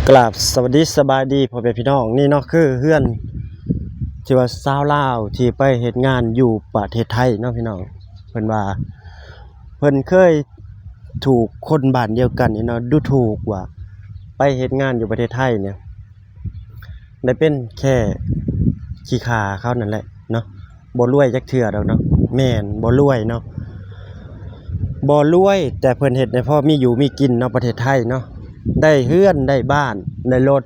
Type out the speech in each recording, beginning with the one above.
ກາບສະຫວັດດີສະບາຍດີພໍ່ແມ່ພີ່ນ້ອງ. ນີ້ເນາະ ຄືເຮືອນທີ່ວ່າຊາວລາວທີ່ໄປເຮັດງານຢູ່ປະເທດໄທເນາະພີ່ນ້ອງ. ເພິ່ນວ່າເພິ່ນເຄີຍຖືກຄົນບ້ານດຽວກັນນີ້ເນາະ ດູຖູກວ່າໄປເຮັດງານຢູ່ປະເທດໄທນີ້ ໄດ້ເປັນແຄ່ຂີ້ຂ້າເຂົານັ້ນແຫຼະເນາະ, ບໍ່ລວຍຈັກເທື່ອດອກເນາະ. ແມ່ນ ບໍ່ລວຍເນາະ ບໍ່ລວຍ ແຕ່ເພິ່ນເຮັດໃຫ້ພໍມີຢູ່ມີກິນເນາະ ປະເທດໄທເນາະ, ໄດ້ເຮືອນໄດ້ບ້ານໄດ້ລົດ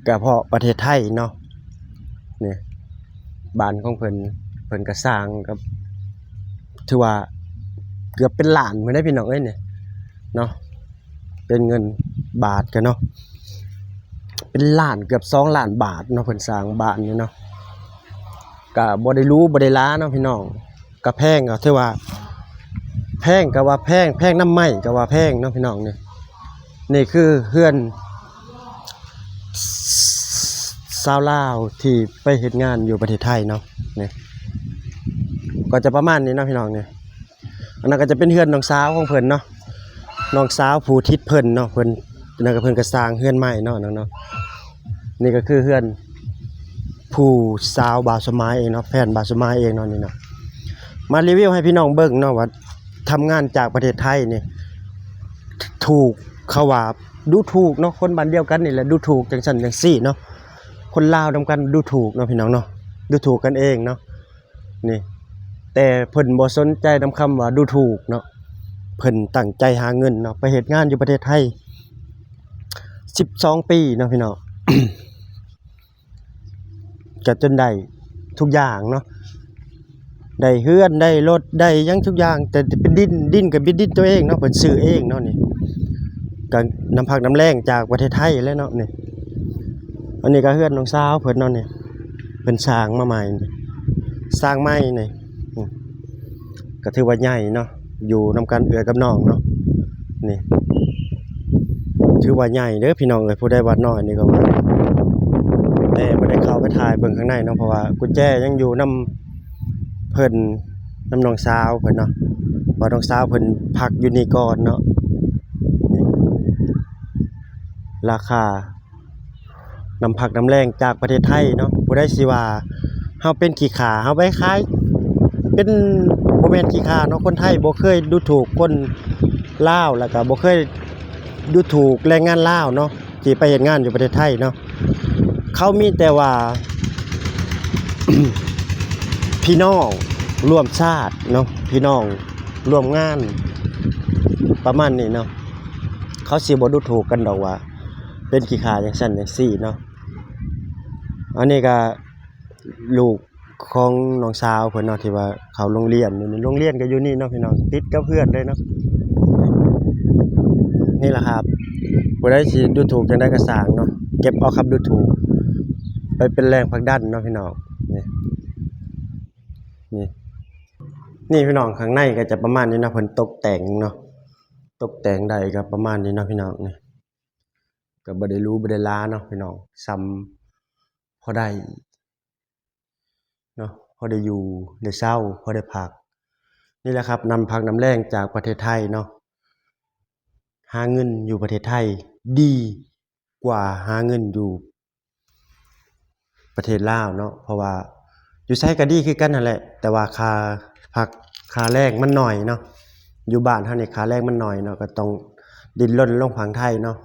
ກະເພາະປະເທດໄທເນາະ. ນີ້ ບ້ານຂອງເພິ່ນ ເພິ່ນກະສ້າງ ກະຖືວ່າເກືອບເປັນລ້ານພຸ້ນເດ້ພີ່ນ້ອງເອີຍ ນີ້ເນາະ. ເປັນເງິນບາດກະເນາະ ເປັນລ້ານ ເກືອບສອງລ້ານບາດເນາະ ເພິ່ນສ້າງບ້ານນີ້ເນາະ. ກະບໍ່ໄດ້ຫຼູບໍ່ໄດ້ຫຼາເນາະພີ່ນ້ອງ, ກະແພງ ກະຖືວ່າແພງ ກະວ່າແພງ ແພງນຳໄມ້ກະວ່າແພງເນາະພີ່ນ້ອງ. ນີ້ ນີ້ຄືເຮືອນຊາວລາວທີ່ໄປເຮັດງານຢູ່ປະເທດໄທເນາະ. ນີ້ ກໍຈະປະມານນີ້ເນາະພີ່ນ້ອງ. ນີ້ ອັນນັ້ນກໍຈະເປັນເຮືອນນ້ອງສາວຂອງເພິ່ນເນາະ, ນ້ອງສາວຜູ້ທິດເພິ່ນເນາະ. ເພິ່ນ ອັນນັ້ນກໍເພິ່ນກໍສ້າງເຮືອນໃໝ່ເນາະ ເນາະ. ນີ້ກໍຄືເຮືອນຜູ້ສາວບ່າວສົມໝາຍເອງເນາະ, ແຟນບ່າວສົມໝາຍເອງເນາະ. ນີ້ເນາະ ມາຣີວິວໃຫ້ພີ່ນ້ອງເບິ່ງເນາະ ວ່າທຳງານຈາກປະເທດໄທນີ້ ຖືກ ເຂົາວ່າດູຖູກເນາະ, ຄົນບ້ານດຽວກັນນີ້ແຫຼະດູຖູກ ຈັ່ງຊັ້ນຈັ່ງຊີ້ເນາະ. ຄົນລາວນຳກັນດູຖູກເນາະພີ່ນ້ອງເນາະ, ດູຖູກກັນເອງເນາະ. ນີ້ ແຕ່ເພິ່ນບໍ່ສົນໃຈນຳຄຳວ່າດູຖູກເນາະ, ເພິ່ນຕັ້ງໃຈຫາເງິນເນາະ, ໄປເຮັດງານຢູ່ປະເທດໄທສິບສອງປີເນາະພີ່ນ້ອງ. ກະຈົນໄດ້ທຸກຢ່າງເນາະ, ໄດ້ເຮືອນ ໄດ້ລົດ ໄດ້ຫຍັງທຸກຢ່າງ, ແຕ່ເປັນດິນ ດິນກໍເປັນດິນຕົວເອງເນາະ, ເພິ່ນຊື້ເອງເນາະ. ນີ້ ກະນ້ຳພັກນ້ຳແຮງຈາກປະເທດໄທແຫຼະເນາະ. ນີ້ ອັນນີ້ກໍເຮືອນນ້ອງສາວເພິ່ນເນາະ. ນີ້ ເພິ່ນສ້າງມາໃໝ່ ນີ້ ສ້າງໃໝ່ນີ້ ອືມ ກໍຖືວ່າໃຫຍ່ເນາະ, ຢູ່ນຳກັນເອື້ອຍກັບນ້ອງເນາະ. ນີ້ ຖືວ່າໃຫຍ່ເດີພີ່ນ້ອງເອີຍ, ຜູ້ໃດວ່ານ້ອຍນີ້ກໍວ່າ ແຕ່ບໍ່ໄດ້ເຂົ້າໄປຖ່າຍເບິ່ງຂ້າງໃນເນາະ, ເພາະວ່າກຸນແຈຍັງຢູ່ນຳເພິ່ນ ນຳນ້ອງສາວເພິ່ນເນາະ, ເພາະນ້ອງສາວເພິ່ນພັກຢູ່ນີ້ກ່ອນເນາະ. ນີ້ ລາຄາ ນ້ຳພັກນ້ຳແຮງຈາກປະເທດໄທເນາະ. ຜູ້ໃດຊິວ່າເຮົາເປັນຂີ້ຂ້າ ເຮົາໄປຂາຍ ເປັນ ບໍ່ແມ່ນຂີ້ຂ້າເນາະ, ຄົນໄທບໍ່ເຄີຍດູຖູກຄົນລາວ ແລ້ວກໍບໍ່ເຄີຍດູຖູກແຮງງານລາວເນາະ ທີ່ໄປເຮັດງານຢູ່ປະເທດໄທເນາະ. ເຂົາມີແຕ່ວ່າ ພີ່ນ້ອງຮ່ວມຊາດເນາະ, ພີ່ນ້ອງຮ່ວມງານ ປະມານນີ້ເນາະ. ເຂົາຊິບໍ່ດູຖູກກັນດອກວ່າເປັນຂີ້ຂ້າຈັ່ງຊັ້ນຈັ່ງຊີ້ເນາະ. ອັນນີ້ກະລູກຂອງນ້ອງສາວເພິ່ນເນາະ ທີ່ວ່າເຂົ້າໂຮງຮຽນຢູ່ນີ້, ໂຮງຮຽນກໍຢູ່ນີ້ເນາະພີ່ນ້ອງ, ຕິດກັບເຮືອນເລີຍເນາະ. ນີ້ລະຄັບ ຜູ້ໃດຊິດູຖູກຈັ່ງໃດກໍຊ່າງເນາະ, ເກັບເອົາຄຳດູຖູກໄປເປັນແຮງຜັກດັນເນາະພີ່ນ້ອງ. ນີ້ ນີ້ ນີ້ພີ່ນ້ອງ, ຂ້າງໃນກໍຈະປະມານນີ້ເນາະ, ເພິ່ນຕົກແຕ່ງເນາະ, ຕົກແຕ່ງໄດ້ກໍປະມານນີ້ເນາະພີ່ນ້ອງ. ນີ້ ກໍບໍ່ໄດ້ຫຼູບໍ່ໄດ້ຫຼາເນາະພີ່ນ້ອງ, ສ່ຳພໍໄດ້ເນາະ, ພໍໄດ້ຢູ່ໄດ້ເຊົາ ພໍໄດ້ພັກ. ນີ້ແຫຼະຄັບ ນ້ຳພັກນ້ຳແຮງຈາກປະເທດໄທເນາະ, ຫາເງິນຢູ່ປະເທດໄທດີກວ່າຫາເງິນຢູ່ປະເທດລາວເນາະ, ເພາະວ່າຢູ່ໃສກໍດີຄືກັນຫັ້ນແຫຼະ, ແຕ່ວ່າຄ່າພັກ ຄ່າແຮງມັນໜ້ອຍເນາະ. ຢູ່ບ້ານເຮົານີ້ຄ່າແຮງມັນໜ້ອຍເນາະ, ກໍຕ້ອງດີ້ນລົນລົງຝັ່ງໄທເນາະ,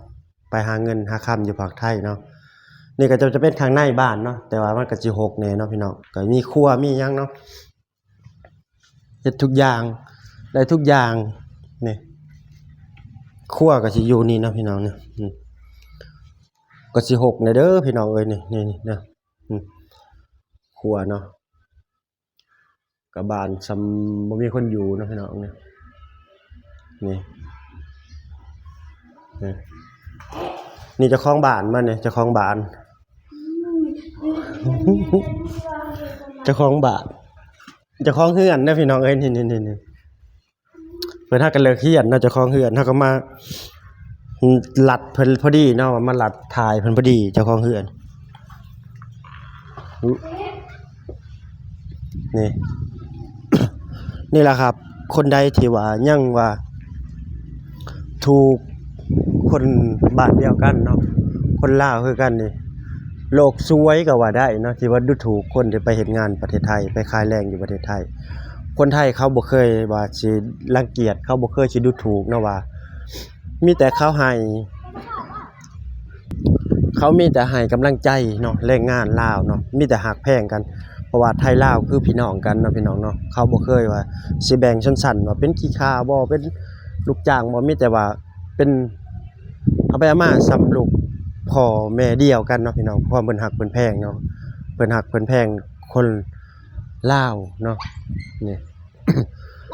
ໄປຫາເງິນຫາຄຳຢູ່ຝັ່ງໄທເນາະ. ນີ້ກໍຈະ ຈະເປັນຂ້າງໃນບ້ານເນາະ, ແຕ່ວ່າມັນກໍຊິຮົກແດ່ເນາະພີ່ນ້ອງ, ກໍມີຄົວມີຫຍັງເນາະ, ເຮັດທຸກຢ່າງ ໄດ້ທຸກຢ່າງ. ນີ້ ຄົວກໍຊິຢູ່ນີ້ເນາະພີ່ນ້ອງເນາະ, ອືມ ກໍຊິຮົກແດ່ເດີພີ່ນ້ອງເອີຍ. ນີ້ ນີ້ ນີ້ນະ ອືມ ຄົວເນາະ. ກະບ້ານສ່ຳບໍ່ມີຄົນຢູ່ເນາະພີ່ນ້ອງເນາະ. ນີ້ ນີ້ ນີ້ເຈົ້າຂອງບ້ານມານີ້ ເຈົ້າຂອງບ້ານ ເຈົ້າຂອງບ້ານ ເຈົ້າຂອງເຮືອນເນາະພີ່ນ້ອງເອີຍ. ນີ້ ນີ້ ນີ້ ນີ້ ເພິ່ນຫາກໍເລີກຮຽນເນາະ, ເຈົ້າຂອງເຮືອນ ເຮົາກໍມາລັດເພິ່ນພໍດີເນາະ, ມາລັດຖ່າຍເພິ່ນພໍດີ ເຈົ້າຂອງເຮືອນ. ນີ້ ນີ້ລະຄັບ, ຄົນໃດທີ່ວ່າຍັງວ່າຖືກ ຄົນບ້ານດຽວກັນເນາະ ຄົນລາວຄືກັນນີ້ ໂລກສວຍກໍວ່າໄດ້ເນາະ ທີ່ວ່າດູຖູກຄົນທີ່ໄປເຮັດງານປະເທດໄທ ໄປຂາຍແລງຢູ່ປະເທດໄທ. ຄົນໄທເຂົາບໍ່ເຄີຍວ່າຊິລັງກຽດ ເຂົາບໍ່ເຄີຍຊິດູຖູກເນາະ ວ່າມີແຕ່ເຂົາໃຫ້ ເຂົາມີແຕ່ໃຫ້ກຳລັງໃຈເນາະ ແຮງງານລາວເນາະ ມີແຕ່ຮັກແພງກັນ ເພາະວ່າໄທລາວຄືພີ່ນ້ອງກັນເນາະ ພີ່ນ້ອງເນາະ. ເຂົາບໍ່ເຄີຍວ່າຊິແບ່ງຊົນຊັ້ນ ວ່າເປັນຂີ້ຂ້າບໍ່ ເປັນລູກຈ້າງບໍ່ ມີແຕ່ວ່າເປັນ ເອົາໄປເອົາມາສ່ຳລູກພໍ່ແມ່ດຽວກັນເນາະ ພີ່ນ້ອງ. ຄວາມເພິ່ນຮັກເພິ່ນແພງເນາະ ເພິ່ນຮັກເພິ່ນແພງຄົນລາວເນາະ ນີ້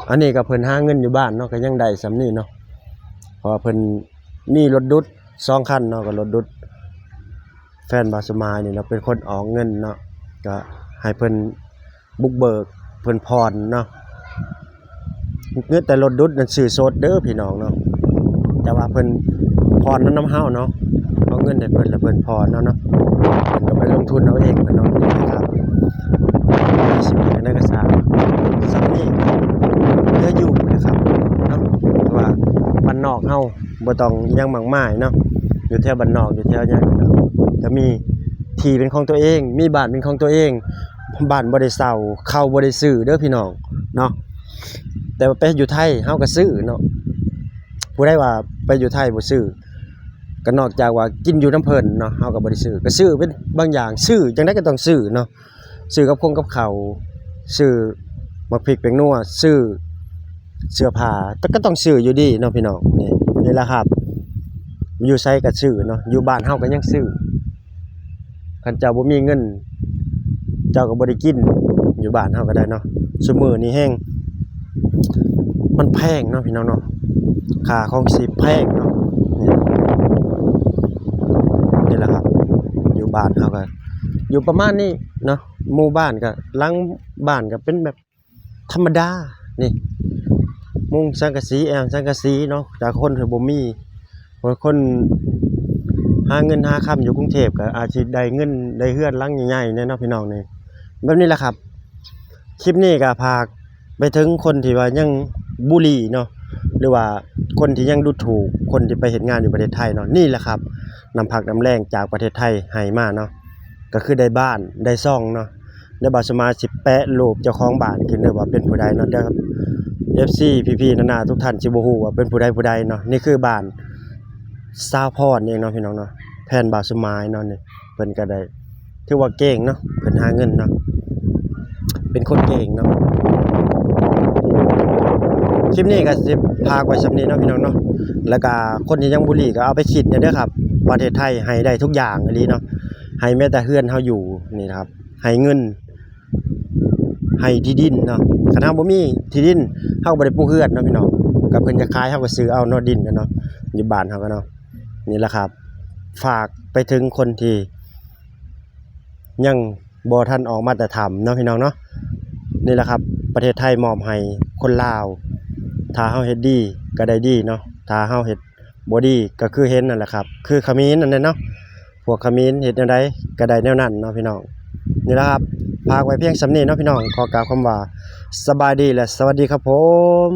ອັນນີ້ກໍເພິ່ນຫາເງິນຢູ່ບ້ານເນາະ ກໍຍັງໄດ້ສ່ຳນີ້ເນາະ ເພາະວ່າເພິ່ນມີລົດດຸດສອງຄັນເນາະ ກໍລົດດຸດ ແຟນບ່າວສະໝາຍນີ້ເນາະ ເປັນຄົນອອກເງິນເນາະ ກໍໃຫ້ເພິ່ນບຸກເບີກ ເພິ່ນຜ່ອນເນາະ. ເງິນແຕ່ລົດດຸດນັ້ນຊື້ສົດເດີພີ່ນ້ອງເນາະ ແຕ່ວ່າເພິ່ນຜ່ອນນຳເຮົາເນາະ ເອົາເງິນໃຫ້ເພິ່ນ ແລ້ວເພິ່ນຜ່ອນເອົາເນາະ ເພິ່ນກໍໄປລົງທຶນເອົາເອງເນາະ. ນີ້ນະຄັບ ຊິວ່າຈັ່ງໃດກໍຊ່າງ ສ່ຳນີ້ເຫຼືອຢູ່ນະຄັບເນາະ ເພາະວ່າບ້ານນອກເຮົາບໍ່ຕ້ອງຫຍັງມາກມາຍເນາະ ຢູ່ແຖວບ້ານນອກ ຢູ່ແຖວຫຍັງ ກໍມີທີ່ເປັນຂອງຕົວເອງ ມີບ້ານເປັນຂອງຕົວເອງ ບ້ານບໍ່ໄດ້ເຊົ່າ ເຂົ້າບໍ່ໄດ້ຊື້ເດີພີ່ນ້ອງເນາະ. ແຕ່ວ່າໄປຢູ່ໄທເຮົາກໍຊື້ເນາະ ຜູ້ໃດວ່າໄປຢູ່ໄທບໍ່ຊື້ ກໍນອກຈາກວ່າກິນຢູ່ນຳເພິ່ນເນາະ ເຮົາກໍບໍ່ໄດ້ຊື້ ກໍຊື້ເປັນບາງຢ່າງ ຊື້ຈັ່ງໃດກໍຕ້ອງຊື້ເນາະ ຊື້ກັບຄົງກັບເຂົ້າ ຊື້ໝາກພິກແປ້ງນົວ ຊື້ເສື້ອຜ້າ ກໍຕ້ອງຊື້ຢູ່ດີເນາະ ພີ່ນ້ອງ. ນີ້ ນີ້ລະຄັບ ຢູ່ໃສກໍຊື້ເນາະ ຢູ່ບ້ານເຮົາກໍຍັງຊື້. ຄັນເຈົ້າບໍ່ມີເງິນ ເຈົ້າກໍບໍ່ໄດ້ກິນ ຢູ່ບ້ານເຮົາກໍໄດ້ເນາະ. ຊຸມື້ນີ້ແຮງ ມັນແພງເນາະ ພີ່ນ້ອງເນາະ ຄ່າຄອງຊີບແພງເນາະ. ນີ້ ນີ້ລະຄັບ ຢູ່ບ້ານເຮົາກໍຢູ່ປະມານນີ້ເນາະ ໝູ່ບ້ານກໍ ຫຼັງບ້ານກໍເປັນແບບ ທຳມະດາ ນີ້ ມຸງສັງກະສີ ແອ້ມສັງກະສີເນາະ ແຕ່ຄົນທີ່ບໍ່ມີ ຄົນຫາເງິນຫາຄຳຢູ່ກຸງເທບກໍອາດຊິໄດ້ເງິນໄດ້ເຮືອນຫຼັງໃຫຍ່ໆແດ່ເນາະ ພີ່ນ້ອງ. ນີ້ ແບບນີ້ລະຄັບ ຄລິບນີ້ກໍຝາກໄປເຖິງຄົນທີ່ວ່າຍັງບູລີເນາະ ຫຼືວ່າຄົນທີ່ຍັງດູຖູກຄົນທີ່ໄປເຮັດງານຢູ່ປະເທດໄທເນາະ. ນີ້ລະຄັບ ນ້ຳພັກນ້ຳແລງຈາກປະເທດໄທໃຫ້ມາເນາະ ກໍຄືໄດ້ບ້ານໄດ້ຊ່ອງເນາະ. ດຽວບ່າວສະໝາຍຊິແປະຮູບເຈົ້າຂອງບ້ານຂຶ້ນເດີ ວ່າເປັນຜູ້ໃດເນາະ ດຽວເອັຟຊີ ພີ່ໆ ນ້າໆ ທຸກທ່ານຊິບໍ່ຮູ້ວ່າເປັນຜູ້ໃດຜູ້ໃດເນາະ. ນີ້ຄືບ້ານສາວພອນເອງເນາະ ພີ່ນ້ອງເນາະ ແຟນບ່າວສະໝາຍເນາະ. ນີ້ເພິ່ນກໍໄດ້ ຖືວ່າເກັ່ງເນາະ ເພິ່ນຫາເງິນເນາະ ເປັນຄົນເກັ່ງເນາະ. ຄລິບນີ້ກໍຊິຝາກໄວ້ສ່ຳນີ້ເນາະ ພີ່ນ້ອງເນາະ ແລ້ວກໍຄົນທີ່ຍັງບໍ່ລີ້ກໍເອົາໄປຄິດແດ່ເດີຄັບ ປະເທດໄທໃຫ້ໄດ້ທຸກຢ່າງອີ່ຫຼີເນາະ ໃຫ້ແມ້ແຕ່ເຮືອນເຮົາຢູ່ນີ້ນະຄັບ ໃຫ້ເງິນ ໃຫ້ທີ່ດິນເນາະ. ຄັນເຮົາບໍ່ມີທີ່ດິນ ເຮົາກໍບໍ່ໄດ້ປູກເຮືອນເນາະ ພີ່ນ້ອງ. ກໍເພິ່ນຢາກຂາຍ ເຮົາກໍຊື້ເອົາເນາະ ດິນກັນເນາະ ຢູ່ບ້ານເຮົາກໍເນາະ. ນີ້ລະຄັບ ຝາກໄປເຖິງຄົນທີ່ຍັງບໍ່ທັນອອກມາແຕ່ຖ້ຳເນາະ ພີ່ນ້ອງເນາະ. ນີ້ລະຄັບ ປະເທດໄທມອບໃຫ້ຄົນລາວ ຖ້າເຮົາເຮັດດີກໍໄດ້ດີເນາະ ຖ້າເຮົາເຮັດ ບໍ່ດີກໍຄືເຫັນນັ້ນແຫຼະຄັບ ຄືຂະເໝນນັ້ນແຫຼະເນາະ ພວກຂະເໝນເຮັດແນວໃດກໍໄດ້ແນວນັ້ນເນາະ ພີ່ນ້ອງ. ນີ້ລະຄັບ ຝາກໄວ້ພຽງສ່ຳນີ້ເນາະ ພີ່ນ້ອງ. ຂໍກ່າວຄຳວ່າສະບາຍດີ ແລະ ສະຫວັດດີຄັບຜົມ.